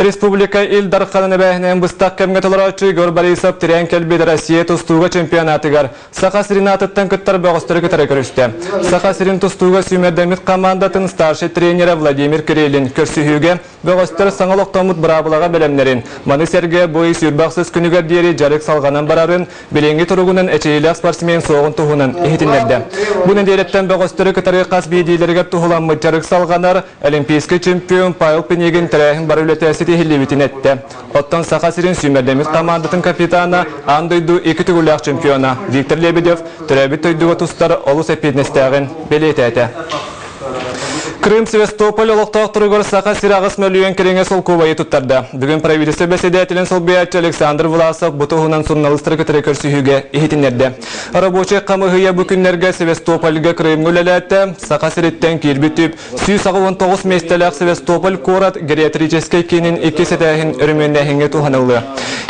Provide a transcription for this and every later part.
Республика Ил Дарханын эбээһинэһин быстах кэмҥэ толорооччу Егор Борисов тирээн кэлбит Россия тустууга чемпионатыгар Саха сирин аатыттан кыттар бөҕөстөрү кытары көрүстэ. Саха сирин тустууга сүүмэрдэммит хамаандатын старшай тренерэ Владимир Кириллин көрсүһүүгэ бөҕөстөр саҥа олохтоммут быраабылаҕа бэлэмнэрин, маны сэргэ бу ый 28 күнүгэр диэри дьарык салҕанан барарын, билиҥҥи туругунан эчэйиилээх спортсмен суоҕун туһунан иһитиннэрдэ. Бу нэдиэлэттэн бөҕөстөрү кытары хас биирдиилэригэр туһуламмыт дьарык салҕанар, Олимпийскай чемпион Павел Пинигин тэрээһин бары үлэтэ ситиһиллибитин эттэ. Оттон Саха сирин сүүмэрдэммит хамаандатын капитана, аан дойду икки төгүллээх чемпиона Виктор Лебедев төрөөбүт дойдуга тустар олус эппиэтинэстээҕин бэлиэтээтэ. Крым Севастополь олохтоохторугар Саха сирэ 8 мөлүйүөн кэриҥэ солкуобайы туттарда. Бүгүн правительство бэсэдээтэлин солбуйааччы Александр Власов бу туһунан суруналыыстары кытары көрсүһүүгэ иһитиннэрдэ. Рабочай хамыыһыйа бу күннэргэ Севастопольга Крымҥа үлэлээтэ. Саха сириттэн киирбит үп 189 миэстэлээх Севастополь куорат гериатрическай киинин иккис этээһин өрөмүөннээһиҥҥэ туһаныллыа.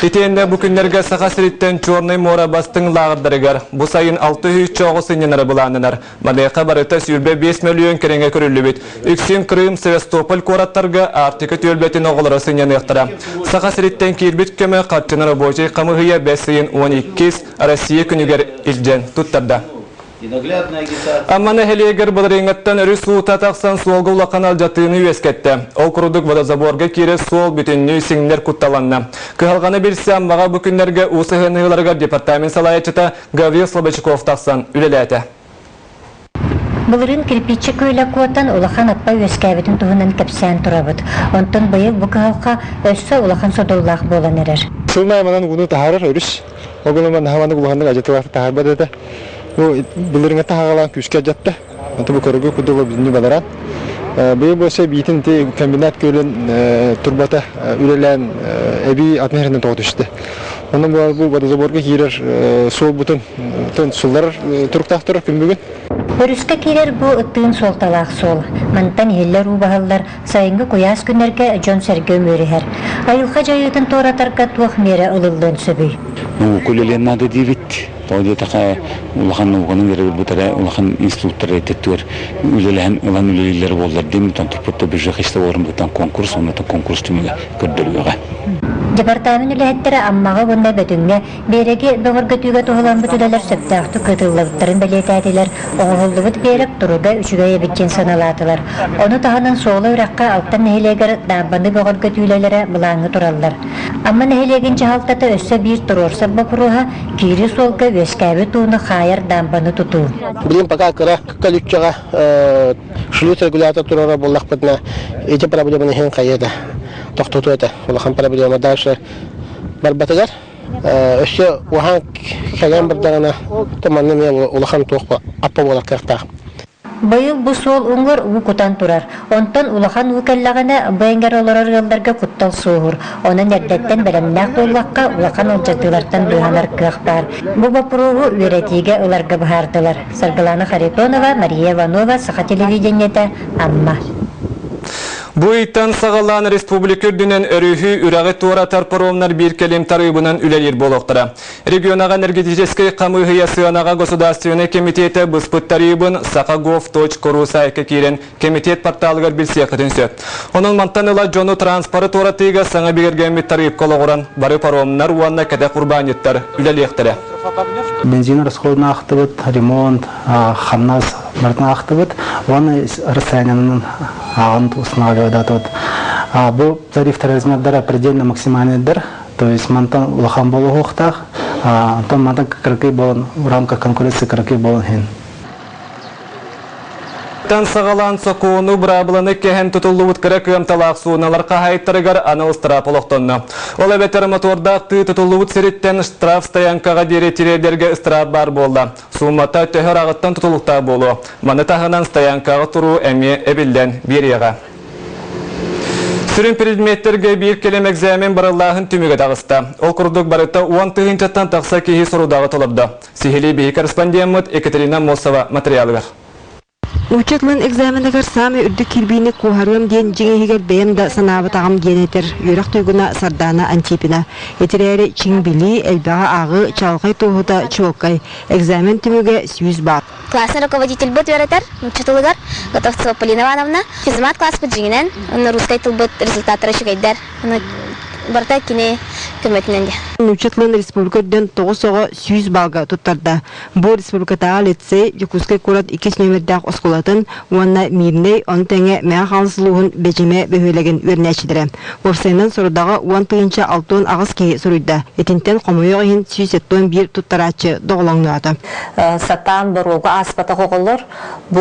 Итиэннэ бу күннэргэ Саха сириттэн Чернай муора бастыҥ лааҕырдарыгар бу сайын 600 чооҕу сынньанара былааннанар. Маныаха барыта 25 мөлүйүөн кэриҥэ көрүллүбүт. Үксүн Крым, Севастополь куораттарга Арктика түөлбэтин оҕолоро сынньаныахтара. Саха сириттэн киирбит көмө харчыны рабочай хамыыһыйа бэс ыйын 12 Россия күнүгэр илдьэн туттарда. Амма нэһилиэгэр былырыыҥҥыттан өрүс уута тахсан суолга улахан алдьатыыны үөскэттэ. Ол курдук водозаборга киирэр суол бүтүннүү сиҥнэр кутталанна. Кыһалҕаны билсэ Аммаҕа бу күннэргэ уу сыһыаныыларыгар департамент салайааччыта Гаврил Слободчиков тахсан үлэлээтэ. Былырыын кирпииччэ күөлэ куотан улахан аппа үөскээбитин туһунан кэпсээн турабыт. Онтон быйыл бу кыһалҕа өссө улахан содуллаах буолан эрэр. Сылын манан ууну таһаарар өрүс. Ол гынан наһаа улаханнык адьатылаах таһаарбат этэ. Бу былырыҥҥа таһаҕалаан күүскэ алдьатта. Онто бу көрөгө курдук бүтүннүү баларан. Быйыл буолса биитин ити комбинат күөлүн турбата үлэлээн эбии атын сиринэн тоҕо түстэ. Онон бу водозаборга киирэр суолбутун сулларар туруктаах турар күн бүгүн. Өрүскэ киирэр бу тыын суолталаах суол. Мантан иһиллэр уу баһыллар, сайыҥҥы куйаас күннэргэ дьон-сэргэ үмүөрүһэр. Айылҕа дьайыытын туоратарга туох миэрэ ылыллыан сөбүй? Наука үлэлиэн наада диибит. Тоҕо диэтэххэ, улахан науканы үөрэтэрбит эрэ улахан институттар өттүгэр үлэлэһэн ылан үлэлииллэр буоллар диэн туппут бюджет уорунбуттан конкурс уонна конкурс түмүгэ көрдөрүөҕэ. Департамент үлэһиттэрэ Аммаҕа уонна Бөтүҥҥэ биэрэги бөҕөргөтүүгэ туһуламмыт үлэлэр сөптөөхтүк ыытыллыбыттарын бэлиэтээтилэр, оҥоһуллубут биэрэк туруга үчүгэй эбит диэн сыаналаатылар. Ону таһынан Суола үрэххэ Алтан нэһилиэгэр даамбаны бөҕөргөтүү үлэлэрэ былааҥҥа тураллар. Амма нэһилиэгин дьаһалтата өссө биир туруорсар боппуруоһа киирии суолга үөскээбит ууну хаайар даамбаны тутуу. Билигин пока кыра колюччаҕа шлюз регулятор турара буоллахпытына ити проблеманы иһин хайыа да тохтотуо этэ. Улахан проблема дальше барбатыгар. Өссө уһаан кэлэн бардаҕына манна эмиэ улахан туох аппа буолар кыахтаах. Быйыл бу суол уҥуор уу кутан турар. Онтон улахан уу кэллэҕинэ, бу эҥэр олорор ыалларга куттал суоһуур. Онон эрдэттэн бэлэмнээх буоллахха, улахан алдьатыылартан быыһанар кыах баар. Бу боппуруоһу үөрэтиигэ ыларга быһаардылар. Саргылана Харитонова, Мария Иванова, Саха телевидениетэ, Амма. Бу ыйтан саҕалаан республика үрдүнэн өрүһү, үрэҕи туоратар паромнар биир кэлим тарыыбынан үлэлиир буолуохтара. Регионаҕа энергетическэй хамыыһыйа сыанаҕа государственнай кэмитиэтэ быспыт тарыыбын сахагов.ру саайка киирэн кэмитиэт порталыгар билсиэххитин сөп. Онон мантан ыла дьону транспоры туоратыыга саҥа бигэргэммит тарыыпка олоҕуран бары паромнар уонна кэтэх урбаанньыттар үлэлиэхтэрэ. Бензин расходун аахтыбыт, ремонт, хамнас барытын аахтыбыт уонна расстояниенын ааҕан устанавливадаатыбыт. Бу тарифтар размердара предельно максимальныйдар, то есть мантан улахан буолуохтаах, онтон мантан кыракый буолан в рамках конкуренции кыракый буолан иһин. Тан саҕалаан сокуону быраабыланы кэһэн тутуллубут кыра кыамталаах сууналар хаһаайыттарыгар анал штраф олохтонно. Ол эбэтэр мотуордаах тыы тутуллубут сириттэн штраф стоянкаҕа диэри тириэрдэргэ ыстыраап баар буолла. Суумата төһө ыраҕыттан тутулуктаах буолуо. Маны таһынан стоянкаҕа туруу эмиэ эбиллэн биэриэҕэ. Сүрүн предметтэргэ биир кэлим экзамен барыллааһын түмүгэ таҕыста. Ол курдук барыта 10 тыһыынчаттан тахса киһи сорудаҕы толордо. Сиһилии биһи корреспондеммыт Екатерина Мосова материалыгар. Нуучча тылын экзаменыгар саамай үрдүк кирбиини куоһарыам диэн дьиҥ иһигэр бэйэм да санаабатаҕым диэн этэр үөрэх туйгуна Сардаана Антипина. Итирээри чиҥ билии, элбэҕи ааҕыы чаҕылхай туоһута чуолкай. Экзамен түмүгэ 100 баал. Классный руководительбыт үөрэтэр нуучча тылыгар Готовцева Полина Ивановна. Физмат класспыт дьиҥинэн, уонна русскай тылбыт результаттара үчүгэйдэр. Ону барыта кини көмөтүнэн диэ. Нуучча тылын республика үрдүнэн 9 оҕо 100 баллга туттарда. Бу республикатааҕы лицей Дьокуускай куорат иккис нүөмэрдээх оскуолатын уонна Мирнэй, ону тэҥэ Мэҥэ Хаҥалас улууһун Бэдьимэ бөһүөлэгин үөрэнээччилэрэ. Уопсайынан сорудаҕы 10 068 киһи суруйда. Итинтэн хомойуох иһин 171 туттарааччы доҕолоҥноото. Сатаан боруогу ааспатах оҕолор бу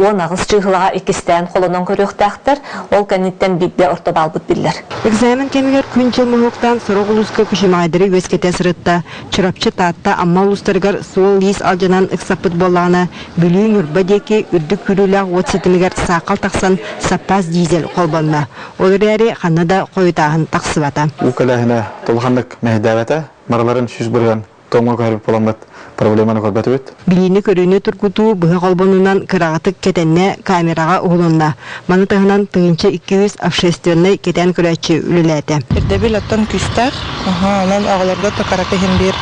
18 чыыһылаҕа иккистээн холонон көрүөхтээхтэр. Ол кэнниттэн биирдэ орто баалбыт биллэр. Экзамен кэмигэр күн-дьыл моһуоктаан сорох улууска күчүмэҕэйдэри үөскэтэ сырытта. Чурапчы, Таатта, Амма улуустарыгар суол-иис алдьанан ыксаппыт буоллаҕына, Бүлүү, Ньурба диэки үрдүк күүрүүлээх уот ситимигэр саахал тахсан саппаас дизель холбонно. Ол эрээри ханна да хойутааһын тахсыбата. Уу кэлээһинэ улаханнык мэһэйдээбэтэ. Барыларын 100% тоҥҥо көһөрбүт буоламмыт проблеманы көрбөтүбүт. Билиини-көрүүнү тургутуу быһа холбонуунан кыраҕытык кэтэннэ, камераҕа уһулунна. Маны таһынан 1200 общественнай кэтээн көрөөччү үлэлээтэ. Ирдэбил оттон күүстээх. Онон оҕолорго токарата иһин биир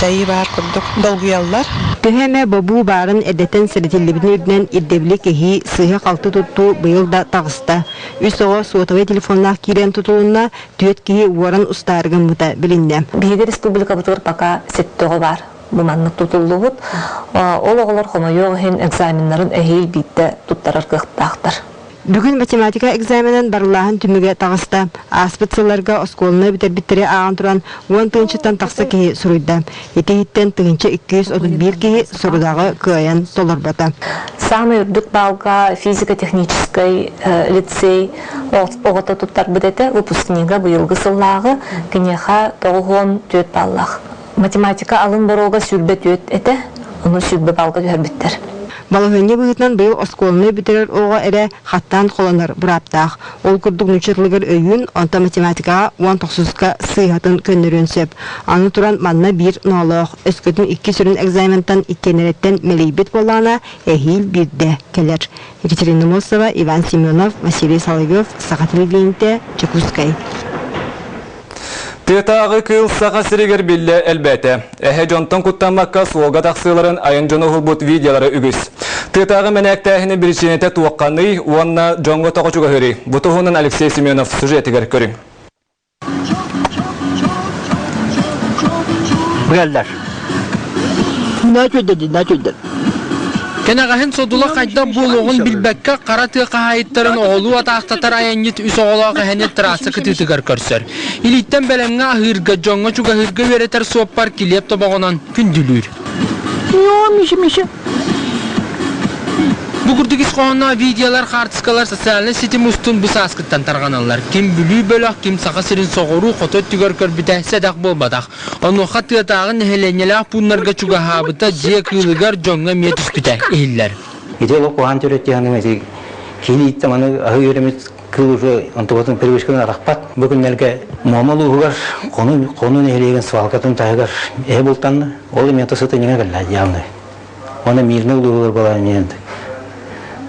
дьайыы баар курдук долгуйаллар. Төһө эмэ бобуу баарын эрдэттэн сэрэтиллибитин үрдүнэн ирдэбили кэһии, сыыһа-халты туттуу быйыл да таҕыста. Үс оҕо суотабай телефоннаах киирэн тутулунна, түөрт киһи уоран устаары гыммыта билиннэ. Биһиги республикабытыгар пока сэттэ оҕо баар. Бу маннык тутуллубут. Ол оҕолор хомойуох иһин экзаменнарын эһиил биирдэ туттарар кыахтаахтар. Бүгүн математика экзаменын барыллааһын түмүгэ таҕыста. Ааспыт сылларга оскуоланы бүтэрбиттэри ааҕан туран 10 тыһыынчаттан тахса киһи суруйда. Ити иһиттэн 1231 киһи сорудаҕы кыайан толорбото. Самый үрдүк балга физико-техническай лицей оҕото туттарбыт этэ. Выпускнига быйылгы сыллааҕы киниэхэ 94 баллаах. Математика алын боруога 24 этэ, ону 20 балга түһэрбиттэр. Балаһыанньа быһыытынан быйыл оскуоланы бүтэрэр оҕо эрэ хаттаан холонор бырааптаах. Ол курдук нуучча тылыгар өйүүн, онтон математикаҕа 19-ка сыыһатын көннөрүөн сөп. Аны туран манна биир ноолоох, өскөтүн икки сүрүн экзаментан иккиэннэриттэн мэлийбит буоллаҕына, эһиил биирдэ кэлэр. Екатерина Мосова, Иван Семенов, Василий Соловьев, Саха телевидениетэ, Дьокуускай. Тыатааҕы кыыл Саха сиригэр биллэ элбээтэ. Эһэ дьонтон куттаммакка суолга тахсыыларын айан дьону уһулбут видеолара үгүс. Тыатааҕы мэнээктээһини биричиинэтэ туохханый уонна дьоҥҥо тоҕо чугаһыырый? Бу туһунан Алексей Семенов сюжетигэр көрүҥ. Быгаллар. Кэнэҕэһин содула хайдах буолуоҕун билбэккэ, хара тыа хаһаайыттарын оҕолуу атаахтатар айанньыт үс оҕолоох эһэни трасса кытыытыгар көрсөр. Илииттэн бэлэмҥэ аһыырга, дьоҥҥо чугаһыырга үөрэтэр суоппар килиэп тобоҕунан күндүлүүр. Бу курдук ис хоһоонноох видеолар, хаартыскалар социальнай ситим устун бу сааскыттан тарҕаналлар. Ким Бүлүү бөлөх, ким Саха сирин соҕуруу хоту өттүгэр көрбүтэ сэдэх буолбатах. Онуоха тыатааҕы нэһилиэнньэлээх пууннарга чугаһаабыта дьиэ кыылыгар дьоҥҥо эмиэ түспүтэ иһиллэр. Ити олох куһаҕан төрүт ити киһи ииттэ маны аһы үөрэммит кыыл уже онтубатын привычканы арахпат. Бу күннэргэ Муома улууһугар Хонуу Хонуу нэһилиэгин свалкатын таһыгар эһэ бултанна. Ол эмиэ сыта ньиҥэ кэллэ явно. Уонна Мирный улууһугар буолан эмиэ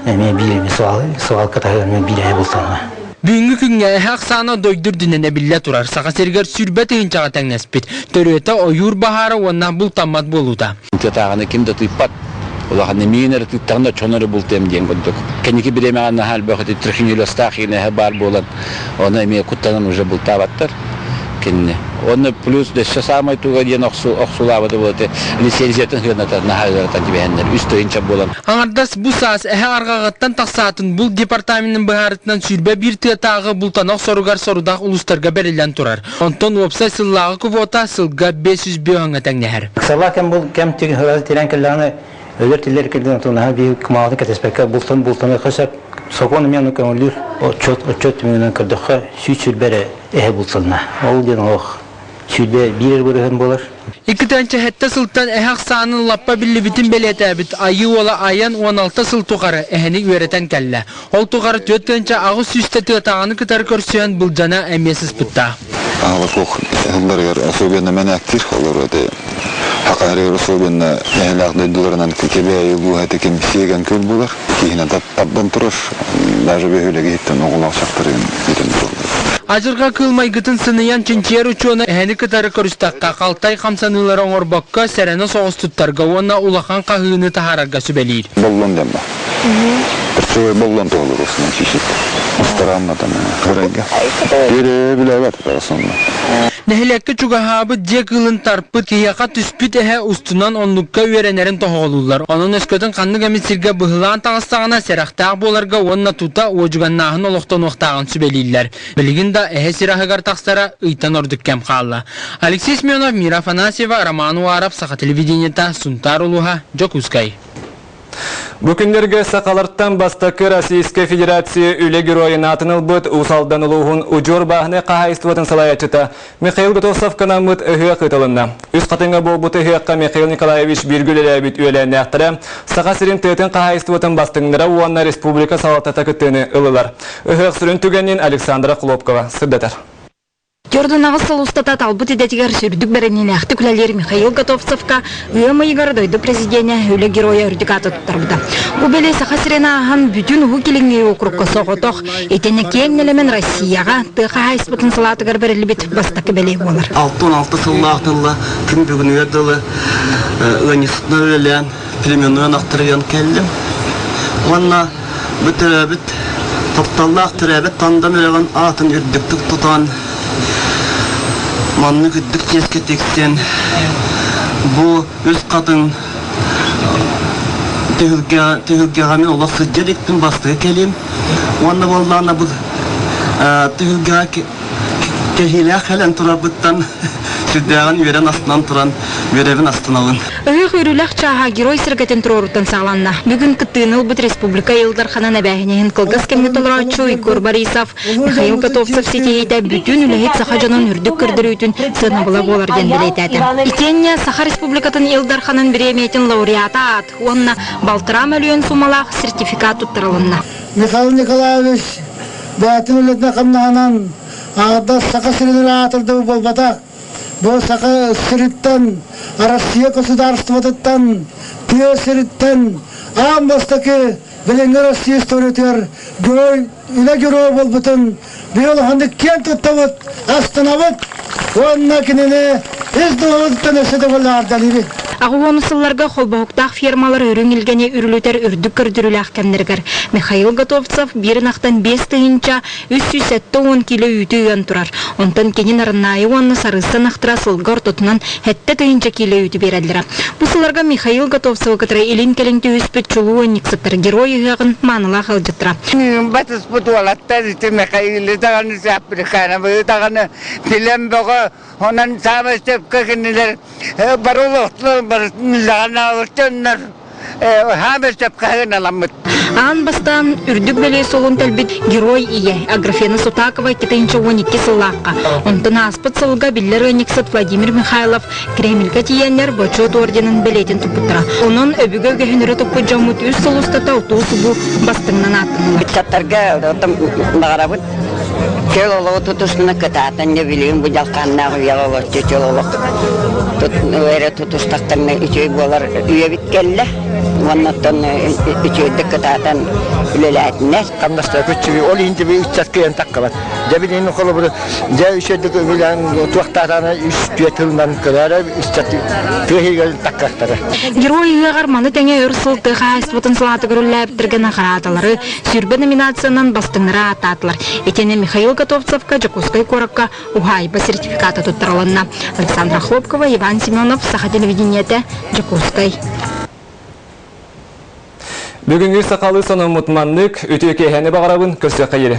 эмиэ биир эмиэ свалка таһыгар эмиэ биир эһэ бултанна. Бүгүҥҥү күҥҥэ эһэ ахсаана дойду үрдүнэн эбиллэ турар. Саха сиригэр 20 тыһыынчаҕа тэҥнэспит. Төрүөтэ ойуур баһаара уонна бултаммат буолуута. Тыатааҕыны ким да тыыппат. Улахан миин эрэ тыыттаҕына оччону эрэ бултуом диэн курдук. Кэнники бириэмэҕэ наһаа элбэх ити трихинеллезтаах иинэһэ баар буолан, ону эмиэ куттанан уже бултаабаттар кинини. Онно плюс өссө саамай туга диэн охсулаабыта буолла лицензиятын сыаната наһаа ыаратан түбэһэннэр 3 тыһыынча буолан. Аҥардас бу саас эһэ арҕаҕыттан тахсаатын булт департаменын быһаарытынан 21 тыатааҕы бултана охсоругар сорудах улуустарга бэриллэн турар. Онтон уопсай сыллааҕы квота сылга 500 бөһөҥҥө тэҥнэһэр. Ыксалаах кэм бул кэм тирэн кэллэҕинэ өлөр тиллэр кирдин отунаһа биир кумааҕытын кэтэспэккэ бултан бултаныахха сөп. Сокуон эмиэ ону көҥүллүүр. Отчет отчет түмүгүнэн көрдөххө 120 эрэ эһэ булсална. Ол диэн олох 21 эрэ бырыһын буолар. 2007 сылтан эһэ ахсаанын лаппа биллибитин бэлиэтээбит Айыы уола Айан 16 сыл тухары эһэни үөрэтэн кэллэ. Ол тухары 4800 тыатааҕыны кытары көрсүһэн былдьана эмиэ сыспыттаах. Аһаҕас суох ыһылларыгар особенно мэнээктиир олор эти. Хахаһырыгар особенно эһэлээх дойдуларынан Кэбээйи улууһа этикин сиэгэн күөл буолар. Киһинэн тардан турар. Даже бөһүөлэги иһиттэн оҕолоох дьахтарын бүтэн тураллар. Адьырҕа кыыл майгытын сыныйан чинчийэр учуонай эһэни кытары көрүстэххэ, халтай хамсаныылары оҥорбокко, сэрэнэ соҕус туттарга уонна улахан хаһыыны таһаарарга сүбэлиир. Боллон диэн баар. Перцевой боллон туһалар основном чуть-чуть. Странно там, кырайга. Пере билээбэт основном. Нэһилиэккэ чугаһаабыт дьиэ кыылын тарпыт, киһиэхэ түспүт эһэ устунан оннукка үөрэнэрин тоһоҕолууллар. Онон өскөтүн ханнык эмит сиргэ быһылаан таҕыстаҕына сэрэхтээх буоларга уонна тута уодьуганнааһын олохтонуохтааҕын сүбэлииллэр. Билигин да эһэ сир аһыгар тахсара ыйтан ордук кэм хаалла. Алексей Семенов, Мира Афанасьева, Роман Уаров, Саха телевидениета, Сунтаар улууһа, Дьокуускай. Бу күннэргэ сахалартан бастакы Российскай Федерация үлэ геройун аатын ылбыт Уус Алдан улууһун удьуор бааһынай хаһаайыстыбатын салайааччыта Михаил Готовцевка анаммыт ыһыах ыытылынна. Үс Хатыҥҥа буолбут ыһыахха Михаил Николаевич бииргэ үлэлээбит үөлээннээхтэрэ, Саха сирин тыатын хаһаайыстыбатын бастыҥнара уонна республика салалтата кыттыыны ыллылар. Ыһыах сүрүн түгэнин Александра Хлопкова сырдатар. Дьордунаҕы сыл устата талбыт идэтигэр сүрдүк бэриниилээхтик үлэлиир Михаил Готовцевка ыам ыйыгар дойду президенэ Үлэ Геройа үрдүк ааты туттарбыта. Бу бэлиэ Саха сирин ааһан бүтүн Уһук Илиҥҥи округка соҕотох, итиннэ киэҥ нэлэмэн Россияҕа тыа хаһаайыстыбатын салаатыгар бэриллибит бастакы бэлиэ буолар. 66 сыллаах тылла күн бүгүнүгэр дылы ыанньыксытынан үлэлээн племенной ынахтарыгар кэллим. Уонна Бу төрөөбүт, тапталлаах төрөөбүт Тандам үрэҕин аатын үрдүктүк тутан, маннык үрдүк чиэскэ тиксэн, бу үс хатыҥ түһүлгэ, түһүлгэҕэ мин олох сылдьа иликпин бастакы кэлиим. Уонна буоллаҕына бу түһүлгэҕэ кэһиилээх кэлэн турарбыттан сүрдээҕин үөрэн астынан туран үөрэбин астынабын. Ыһыах үөрүүлээх чааһа Герой сэргэтин туруоруттан саҕаланна. Бүгүн кыттыыны ылбыт республика Ил Дарханын эбээһинэһин кылгас кэмҥэ толорооччу Егор Борисов, Михаил Готовцев ситиһиитэ бүтүн үлэһит саха дьонун үрдүк көрдөрүүтүн сыанабыла буолар диэн бэлиэтээтэ. Итиэннэ Саха Республикатын Ил Дарханын бириэмийэтин лауреата аат уонна балтараа мөлүйүөн суумалаах сертификат туттарылынна. Михаил Николаевич бэйэтин үлэтинэн хамнаһынан аҥардас Саха сирин аатырдыбыт буолбатах, Бу Саха сириттэн, Россия государствотыттан, тыа сириттэн аан бастакы билиҥҥи Россия историятыгар герой, үлэ геройа буолбутун биһи улаханнык киэн туттабыт, астынабыт уонна кинини ис дууһабытыттан өссө төгүл эҕэрдэлиибит. Аҕыс сылларга холбоһуктаах фермалар үрүҥ илгэни үрүлүтэр үрдүк көрдөрүүлээх кэмнэригэр Михаил Готовцев биир ынахтан 5 370 киилэ үүтү ыан турар. Онтон кини Нарыннаайы уонна Сарыысса ынахтара сылга ортотунан 7 тыһыынча киилэ үүтү биэрэллэрэ. Бу сылларга Михаил Готовцевы кытары илин-кэлин түһүспүт чулуу ыанньыксыттар герой ыһыаҕын маанылаах ыалдьыттара. Батыспыт уолаттар ити Михаилы даҕаны Африкановы даҕаны билэн бөҕө онон саамай сөпкө кинилэр бары олохтулар барытын даҕаны дьоннор Аан бастаан үрдүк бэлиэ суолун тэлбит Герой ийэ Аграфена Сутакова 2012 сыллаахха, онтон ааспыт сылга биллэр ыанньыксыт Владимир Михайлов Кремльгэ тиийэннэр Бочуот орденын бэлиэтин туппуттара. Онон өбүгэ үгэһин өрө туппут дьоммут үс сыл устата утуу-субуу бастыҥынан ааттаннылар. Ыччаттарга баҕарабыт чөл олоҕу тутусна кытаатан дьэ билигин бу дьалхааннаах үйэҕэ олорчу чөл олох эрэ тутустахтарына үчүгэй буолар үйэбит кэллэ уонна оттон үчүгэйдик кытаатан үлэлээтинэр хамнастара күччүбү ол иһин дьэ ыччат кыайан таххабат дьэ билигин холобур дьэ үчүгэйдик үбүлээн туохтаатаана үс түөрт тылынан көрөөрө ыччат тыа иһигэр таккахтара Герой ыһыаҕар маны тэҥэ өр сыл тыа хаһаайыстыбатын салаатыгар үлэлээбиттэргэ наҕараадалары 20 номинациянан бастыҥнары ааттаатылар. Итиэннэ Михаил Готовцевка Дьокуускай куоракка уһаайба сертификата туттарылынна. Александра Хлопкова, Иван Семенов, Саха телевидениетэ, Дьокуускай. Бүгүҥҥү сахалыы сонуммут маннык, үтүө киэһэни баҕарабын, көрсүөххэ диэри.